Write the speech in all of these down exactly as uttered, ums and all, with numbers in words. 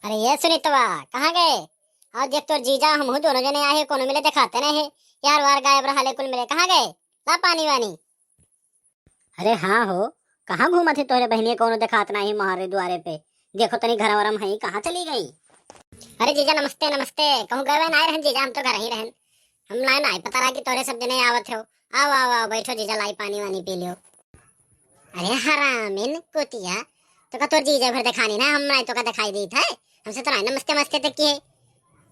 अरे ये सुनीतवा, कहाँ गए? और देख तोर जीजा, हमहू दोनों जने आए हैं, कोनो मिले देखाते नहीं है। यार वार गायब रहा ले कुल मिले, कहाँ गए? ला पानी वानी। अरे हाँ हो, कहाँ घूमत है तोहरे बहिनिया, कोनो देखात नाही मारे दुआरे पे। देखो तनी घर वरम है, कहाँ चली गई? अरे जीजा नमस्ते नमस्ते, कहूँ गए ना रहन जीजा, हम तो घर ही रहन। हम ना, ना पता रहा कि तोहरे सब जने आवत हो। आओ आओ आओ, बैठो जीजा, लाई पानी वानी पी लियो। अरे हरामिन कुतिया, तो का तोर जीजा भर देखानी ना, हम ना तो का दिखाई देत है। हमसे तो ना नमस्ते मस्ते तक की है,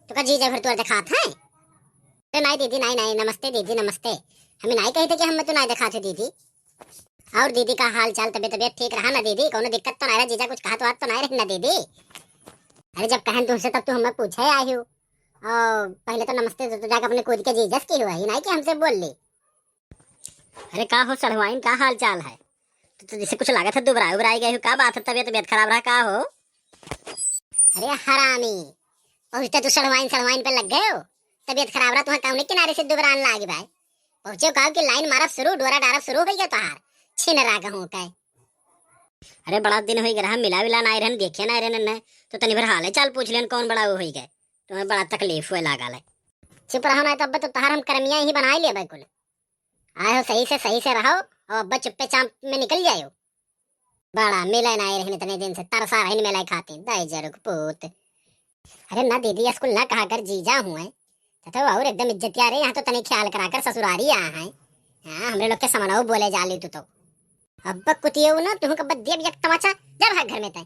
तो का जीजा भर तोर देखात है। अरे नाई दीदी, नाई नाई, नमस्ते दीदी नमस्ते। हमें नाई कही थे कि हम तो नाई देखात है दीदी। और दीदी का हाल चाल, तबीयत तबीयत ठीक रहा ना दीदी? कोनो दिक्कत तो नहीं रहा जीजा, कुछ कहत वात तो नहीं रही ना दीदी? अरे जब कहन तुमसे तब तू हमें पूछे आई हो। और पहले तो नमस्ते तो, तो जाके अपने कूद के जीजस की हुआ ही नहीं कि हमसे बोल ली। अरे का हो सड़वाइन, का हाल चाल है? तो, तो जैसे कुछ लागत है दुबराए उबराए गए हो, का बात है, तबीयत तबीयत खराब रहा का हो? अरे हरामी, पहुँचते तू सड़वाइन सड़वाइन पे लग गए हो। तबीयत खराब रहा, तुम्हें कौन किनारे से दुबरान लागी भाई? पहुँचे कहो कि लाइन मारब शुरू, डोरा डारब शुरू हो गया तोहार। छिन राग हूँ कहे। अरे बड़ा दिन हो गया रहा, मिला विला ना रहन, देखिए ना रहन न, तो तनी भर हाल चाल पूछ लेन, कौन बड़ा वो हो गए, तुम्हें बड़ा तकलीफ हुए लागा ले। चुप रहो ना, तो अब तो तोहार हम करमिया ही बनाए लेबे कुल। आए हो सही से, सही से रहो, और अब चुप्पे चाप में निकल जाओ। बड़ा मिले ना रहन इतने दिन से, तरसा रहन मिले खातिर, दहिजरक पूत। अरे ना दीदी, स्कूल ना कहा कर जीजा हुए, तो, तो और एकदम इज्जतिया रे, यहाँ तो तनी ख्याल करा कर ससुरारी आ है। हाँ, हमरे लोग के समनऊ बोले जा ली तू तो। अब कुतियो ना, तू कब दिया एक तमाचा, जा भाग घर में तय।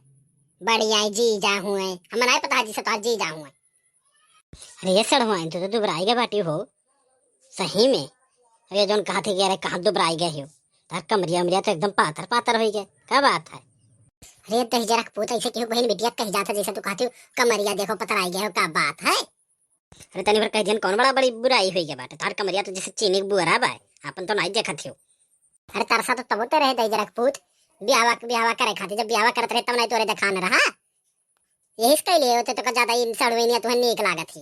बढ़िया है जीजा हुए, हम ना पता है जिसे तोहार जीजा हुए। अरे ये सड़वाइन, तू तो दुबराई गए बाटी हो, सही में। अरे जौन कहा थे कि अरे कहाँ दुबराई गए हो, तार कमरिया उमरिया तो एकदम पातर पातर हो गए, क्या बात है? अरे दहिजरक पूत, ऐसे केहू बहन बिटिया कही जात है, जैसे तू कहती हो, कमरिया देखो पतराई गए हो, क्या बात है? अरे तनी भर कह दियन, कौन बड़ा बड़ी बुराई हुई गया बाटे, तार कमरिया तो जैसे चीनी के बुअरा बा, आपन तो नहीं देखत हो। अरे तरसा तो तबो ते रहे दहिजरक पूत, ब्याहवा ब्याहवा करे खातिर, जब ब्याहवा करत रहे तब नहीं तोरे देखान रहा। यही से कहले होते तो का ज्यादा इन सड़वेनिया तुहन नीक लागत ही।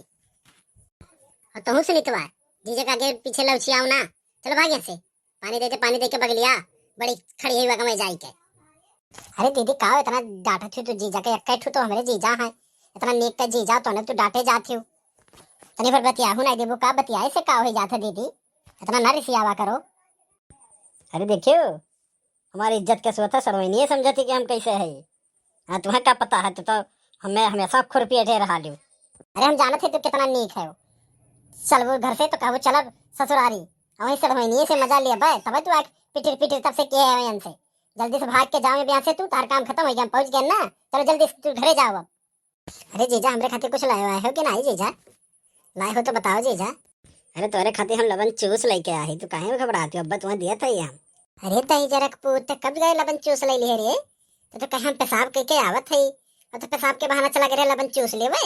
और तहु सुनितवा, जीजा का आगे पीछे लौचियाओ ना, चलो भाग यहाँ से। पानी देते, पानी दे के बगलिया, बड़ी खड़ी हुई वगम जाई के। अरे दीदी, का इतना डांटत हुई तू जीजा के? एक ठू तो हमरे जीजा हैं, इतना नीक का जीजा तो ने तू डांटे जात हो। तनी भर बतियाहू नहीं देबू का? बतियाए से का हो जात है दीदी? इतना ना रिसियावा करो। अरे देखियो, हमारी इज्जत के सोता सड़वैनिये समझती कि हम कैसे है। हाँ, तुम्हें क्या पता है, तू तो हमें हमेशा खुरपियटे रहा लियो। अरे हम जानत है तू कितना नीक है। चलबू घर से तो कहबू चलब ससुरारी, और वहीं सड़वैनिये से मजा लिया बे, तब तू आके पिटिर पिटिर तब से किए है इनसे। जल्दी से भाग के जाओ यहाँ से, तू तार काम खत्म हो गया, हम पहुँच गए ना। चलो जल्दी से तू घरे जाओ अब। अरे जीजा, हमरे खातिर कुछ लाए आए हो कि नहीं जीजा? लाए हो तो बताओ जीजा। अरे तोरे खातिर हम लबन चूस लेके आए, तू काहे घबराती हो? अब्बा तुम्हें दिया था ये हम। अरे दहिजरक पूत, कब गए लबन चूस ले लिए रे? तो, तो कहे हम पेशाब के, के आवत है, और तो पेशाब के बहाना चला गए लबन चूस लेवे।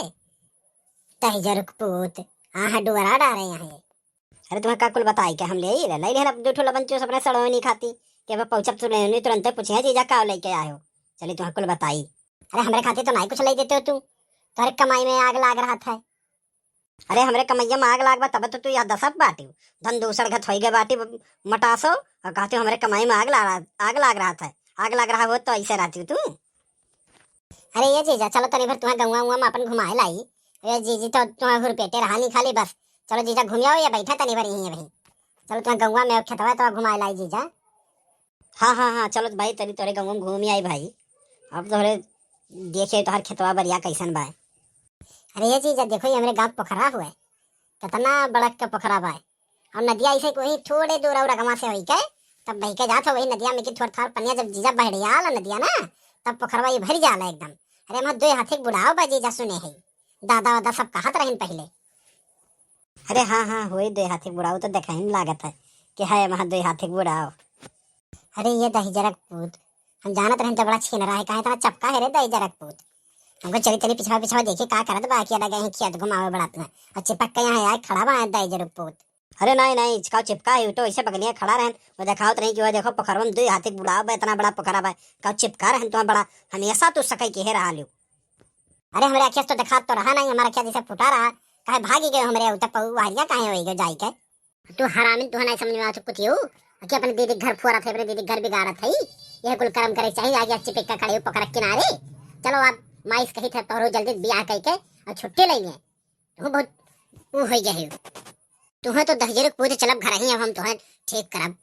दहिजरक पूत, आहा डुअरा डारे यहाँ। अरे तुम्हें का कुल बताई के हम ले आई रे, ले ले अब दो ठो लबन चूस अपने सड़ोनी खाती, कि अब पहुँचब तू लेने तुरंते पूछे जीजा का लेके आए हो। चली तुम्हें कुल बताई। अरे हमरे खातिर तो नहीं कुछ ले देते हो तू, तोरे कमाई में आग लाग रहा था। अरे हमरे कमैया में आग लाग बा तब तो तू यह दसत बाटी, धन दूसर घत होई गए बाटी मटासो, और कहती हमरे कमाई में आग लाग, आग लाग रहा था, आग लाग रहा हो तो ऐसे रहती तू। अरे ये जीजा, चलो तनी भर तुम्हें गौवा उवा में अपन घुमाए लाई। अरे जीजी तो तुम्हें हुरपेटे रहा नहीं खाली बस। चलो जीजा घूम आओ या बैठा तनी भर यहीं अभी। चलो तुम्हें गौवा में खेतवा तो घुमाए लाई जीजा। हाँ हाँ हाँ, चलो भाई तनी तोरे गौवा में घूम आई भाई। अब तोहरे देखे तोहर खेतवा बरिया कैसन बा। अरे ये जीजा देखो, ये हमरे गाँव पोखरा हुआ है, कितना बड़ा के पोखरा बा। और नदिया ऐसे कोई थोड़े दूर और अगवा से होई के, तब बह के जात हो वही नदिया में कि थोड़ा थोड़ा पनिया जब जीजा बहड़ियाला नदिया ना, तब पोखरवा ये भर जाला एकदम। अरे हम दो हाथी के बुढ़ाओ बा जीजा सुने है, दादा वादा सब कहत रहिन पहले। अरे हाँ हाँ, होई दो हाथी के बुढ़ाओ तो देखा ही लागत है कि है वहाँ दो हाथी के बुढ़ाओ। अरे ये दहिजरक पूत, हम जानत रहन तो बड़ा छीन रहा है, काहे इतना चपका है रे दहिजरक पूत? हमको चली तनी पिछवा पिछवा देखी का करत बा, कि अलग ही खेत घुमावे बड़ा तू। और चिपक के यहाँ आए खड़ा बा दहिजरक पूत। अरे नहीं नहीं, चिपका चिपका है, तो ऐसे बगलिया खड़ा रहन, वो देखावत नहीं कि वो देखो पोखरवा में दो हाथी के बुढ़ाओ बा, इतना बड़ा पोखरा बा, का चिपका रहन तुम्हें बड़ा, हमेशा तू सकै के है रहा लियो। अरे हमरे अखिया से तो देखात तो रहा नहीं, हमारा अखिया जैसे फूटा रहा, काहे भागी गए हमरे उतर पऊ हरिया काहे होई गए जाई के? तू हरामी, तू नहीं समझ में आवत कुतियो कि अपने दीदी के घर फोरत है, अपने दीदी के घर बिगाड़त है। यह कुल कर्म करे चाहिए, आगे चिपक के खड़े हो पोखरा किनारे। चलो आप माइस कही थे तोहरो जल्दी बियाह कइके और छुट्टी ले लिए। तू बहुत ऊ होइ गए हो। तुहें तो दहिजरू के पूत चलब घर ही, अब हम तुहें ठीक करब।